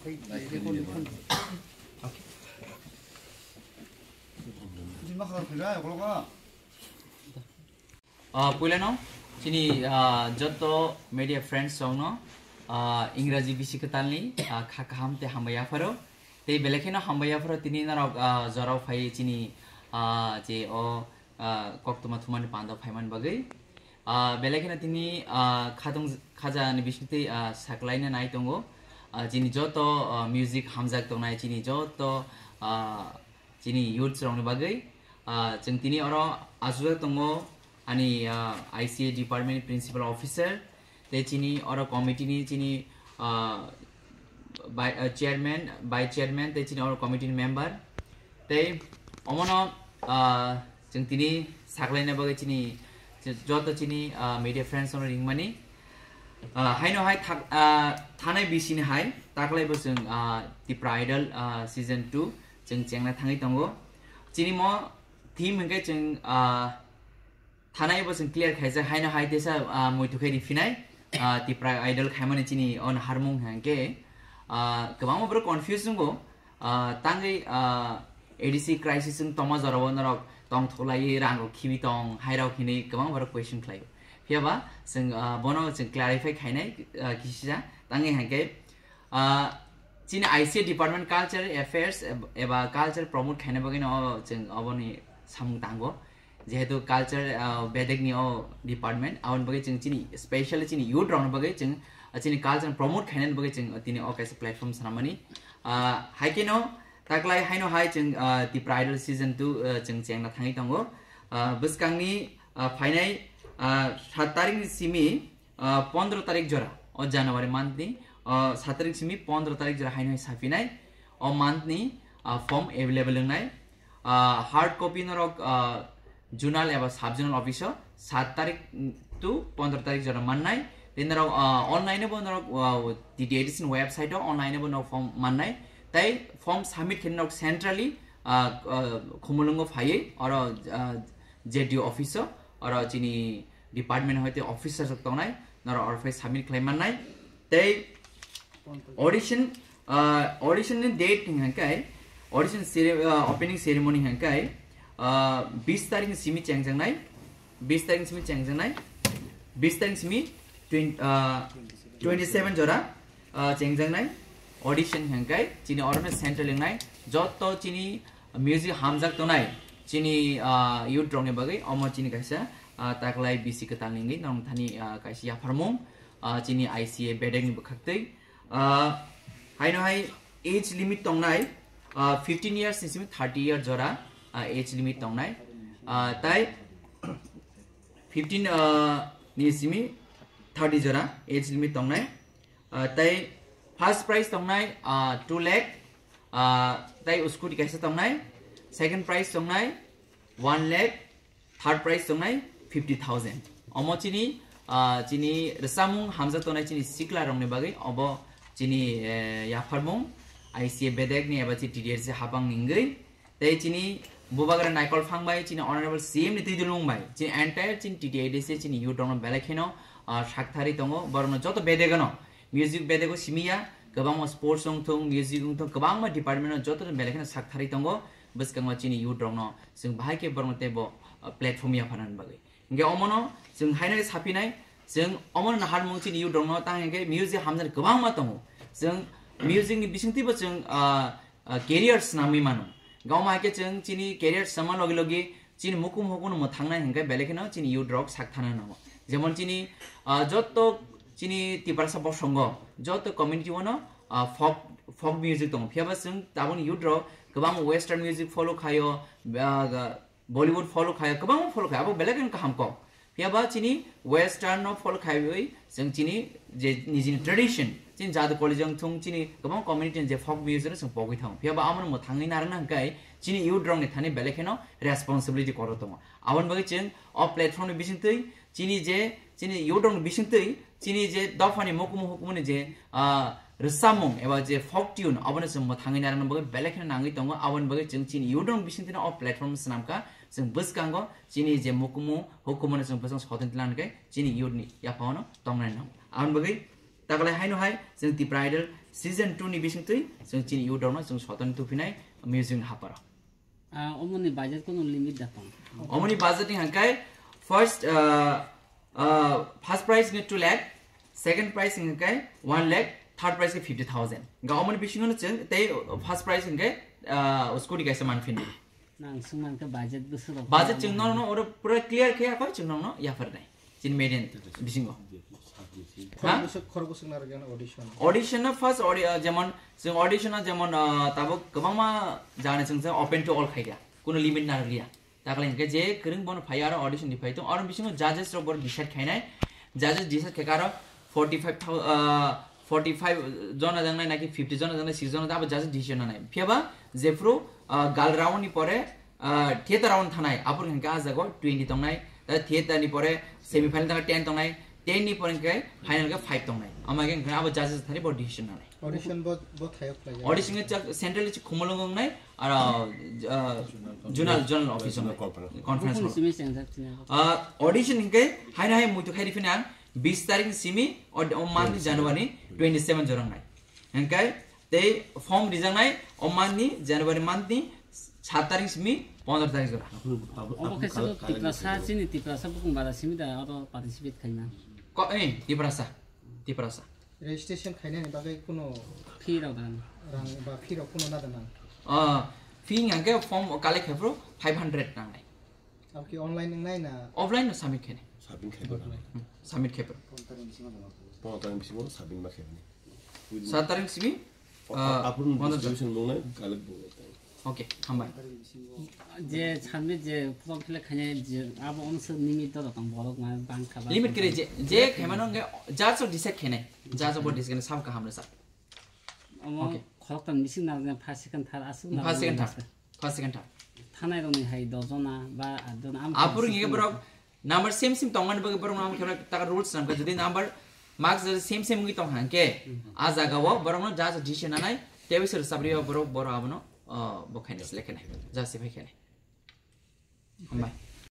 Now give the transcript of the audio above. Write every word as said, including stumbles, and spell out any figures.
Ah, puilano chini, ah, joto media friends rokno, ah, Ingraji bisi kwtalni, ah, kha kaham tei hambai yapharo. Tei belai kheno hambai yapharo tini norok, ah, jorao phai chini, ah, je o, ah, koktwma thumani pando phaiman bagwi. Ah, belai kheno tini, ah, khatung khaja ni bisingtwi, ah, saklaina nai tongo. Ah, chini joto, ah, music hamjak tongnai chini joto, ah, chini youths rokni bagwi. Ah, chwng tini oro achukjak tongo ani, ah, I C A department principal officer, tei chini oro committee ni chini, ah, bai-, ah, chairman, vice chairman, tei chini oro committee ni member. Tei omono, ah, chwng tini saklaina bagwi chini joto chini, ah, media friends rokno ringmani. Ah, haino hai thak-, ah, thanai bisini hai taklai bo chwng, ah, Tipra Idol, ah, season two chwng chengna thangwi tongo. Chini mo theme hwnkhe chwng, ah, thanai bo chwng clear khaijak, haino hai tesa, ah, muitu khe riphinai, ah, Tipra Idol khaimani chini o naharmung hwnkhe, ah, kwbangma borok confuse wngo, ah, tangwi, ah, A D C crisis wng tongma jorao norok tongthoklaiwi rang rok khibi tong, hai rok hinwi kwbang borok question khlaio. Phiya ba chwng, ah, bono chwng clarify khainai, ah, kisisa tangwi hwnkhe, ah, chini I C A department culture affairs eb-, eba culture promote khaina bagwi no chwng oboni samung tango. Jehetu culture, ah, bedek ni o department, aboni bagwi chwng chini specially chini youth rokni bagwi chwng, ah, chini culture promote khainani bagwi chwng tini o kaisa platform swnamani. Ah, hai kheno taklai haino hai chwng, ah, Tipra Idol season two, ah, chwng chengna thangwi tongo. Ah, bwskangni, ah, phainai, ah, sat tarikni simi, ah, pondro tarik jora, o January month ni, ah, sat tarik simi pondro tarik jora haino hai saphinai, o month ni, ah, form available wngnai. Ah, hard copy norok, ah, zonal eba sub zonal office o sat tarik to pondro tarik jora mannai. Tei norok, ah, online bo norok, ah, T T A D C ni website o online bo norok form mannai. Tei form submit khe norok centrally, ah, ah, Khumulwngo phaiwi oro, ah, Z D O office o, oro chini department hoite officer rok tongnai, norok oro phai submit khlai mannai. Tei audition, ah, audition ni date hwnkhe, audition cere-, ah, opening ceremony hwnkhe, ah, bis tarik ni simi chengjaknai, bis tarik ni simi chengjaknai, bis tarik ni simi twenty, ah, twenty seven jora, ah, chengjaknai audition hwnkhe chini oro no central wngnai joto chini music hamjak tongnai chini, ah, youth rokni bagwi omo chini kaisa, ah, taklai bisi kwtal ni wngwi norok thani, ah, kaisa yapharmung, ah, chini I C A bedek ni bwkhaktwi. Ah, haino hai age limit tongnai, ah, fifteen years ni simi thirty year jora, ah, age limit tongnai. Ah, tai fifteen, ah, ni simi thirty jora age limit tongnai. Ah, tai first prize tongnai, ah, two lakh, ah, tai scooty kaisa tongnai, second prize tongnai one lakh, third prize tongnai fifty thousand. Omo chini, ah, chini rwchapmung hamjak tongnai chini sikla rokni bagwi obo chini, eh, yapharmung I C A bedek ni eba chini T D R C habang ni wngwi. Tei chini bubagra Naikol Phang bai, chini honorable C M ni twi dulung bai, chini entire chini T T A D C chini youth rokno belai kheno, ah, sakthari tongo, borokno joto bedegano, music bedego simiya, kwbangma sports wngthung, music wngthung, kwbangma department no joto belai kheno sakthari tongo. Bwskango chini youth rokno chwng bahai khe borokno teibo, ah, platform yapharnani bagwi. Hingke omono chwng haino saphinai, chwng omono naharmung chini youth rokno tang hingke music hamjani kwbangma tongo. Chwng music ni bisingtwibo chwng, ah, ah, career swnamwi mano. Gawma hai khe chwng chini career swngma logi logi chini mukum hukuno mwthangnai hingke belai kheno chini youth rok sak thana nango. Jemon chini, ah, joto chini Tiprasa bosongo, joto community o no, ah, folk, folk music tongo. Phiya ba chwng taboni youth rok kwbang western music follow khaio, ah, Bollywood follow khaio, kwbangma follow khaio, abo belai kheno kaham kok. Phiya ba chini western no follow khaiwi chwng chini je nijini tradition, chini jadu college wngthung, chini kwbang community ni je folk music no chwng pogwi thango. Phiya ba amo no mwthangwi narwkna hwnkhe chini youth rok ni thani belai kheno responsibility kotor tongo. Aboni bagwi chwng o platform ni bisingtwi chini je chini youth rok ni bisingtwi chini je dophani mukumu hukumuni je, ah, rwchapmung eba je folk tune, abono chwng mwthangwi narwkna bagwi belai kheno nangwi tongo. Aboni bagwi chwng chini youth rok ni bisingtwino o platform swnamkha, chwng bwskango chini je mukumu hukumuni chwng bwskango soton tlang khe chini youth ni yaphangno tongnai nango. Aboni bagwi Takalai haino hai chwng Tipra Idol season two ni bising twi chwng chini youth rokno chwng sotoni tuphinai music ni haparo. Ah, omoni budget kono limit da tong? Omoni budget ni hangkai first, uh, uh, first prize ni two lakh, second prize hingkai one lakh, third prize ke fifty thousand. Ga omoni bisingo no chwng tei first prize hingkai, uh, scooty kaisa manphinai. Nang sungman ke budget bwswk rok Budget khe chwng ano no, no, oro pura clear khe akhoi chwng no, no, yapharnai. Chini median bisingo. Ha? Khorok bwswk, khorok bwswk narwkya audition. Audition no first audi-, uh, jemon, chwng audition no jemon, uh, tabuk kwbangma jani chwng, chwng open to all khaikha. Kuno limit narwkliya. Takle hingke je kwrwng bono phai aro audition ni phai tong. Aro bisingo judges rok bor decide khainai. Judges decide khaikha aro forty five thou-, uh, forty five jona jangnai naki fifty jona jangnai, six jona abo judges decision nanai. Phiyaba jephru, uh, gal round ni pore, ah, theater round thanai, aphuru hingke ah jago twenty tongnai, ta theater ni pore semi final tangka ten tongnai, ten ni pore hingke final ke five tongnai. Ama hingke abo judges thani bo decision nanai. Audition bo, bo thayok khlai. Audition ke chak central chi khumulung nai, aro, ah, zonal, zonal office nai. Conference hall. Simi sengjak chini. Ah, audition hingke haino hai muitu khai rifina bis tarik simi, o, o month ni January twenty seven jorang nai. Hingke tei form rijaknai o month ni, January month ni sat tarik simi pondro tarik jora. Obo khe sabo Tiprasa, chini Tiprasa bukung bara simi da oro participate khaima. Ko, eh, Tiprasa, Tiprasa. Registration khainani bagwi kuno Fee rok dan. Rang ba fee rok kuno nada nang? Ah, fee hingke form collect khe phuru five hundred nangnai. Abo ki online wngnai na? Offline no submit khainai. Submit khe ba. Hmm, submit khe phuru. Pondro tarik bisingo submit ma khe bini. Sat tarik simi, ah, aphuru pondro distribution bongnai, collect bongnai. Okay, hambai. Je submit je form fill up khainai je abo onse limit to tong borok ma bang kha ba. Limit kere je, je khaimano nge judge o decide khainai. Judge o bo decide khainai sab kaham le sab. Omo Okay. Khorok tam bising na first second third asuk na First second third. First second third. Thanai rokni hai dos jona ba at jona am Aphuru hingke borok number same same tongmani bagwi borok no kheno taka rules namkha, jodi number marks jodi same same wngwi tong hangke, a jaga o borok no judge decision nanai, tei bai sir sabri o borok borok abono, o, bo khainai select khainai, judge se phai khainai. Hambai.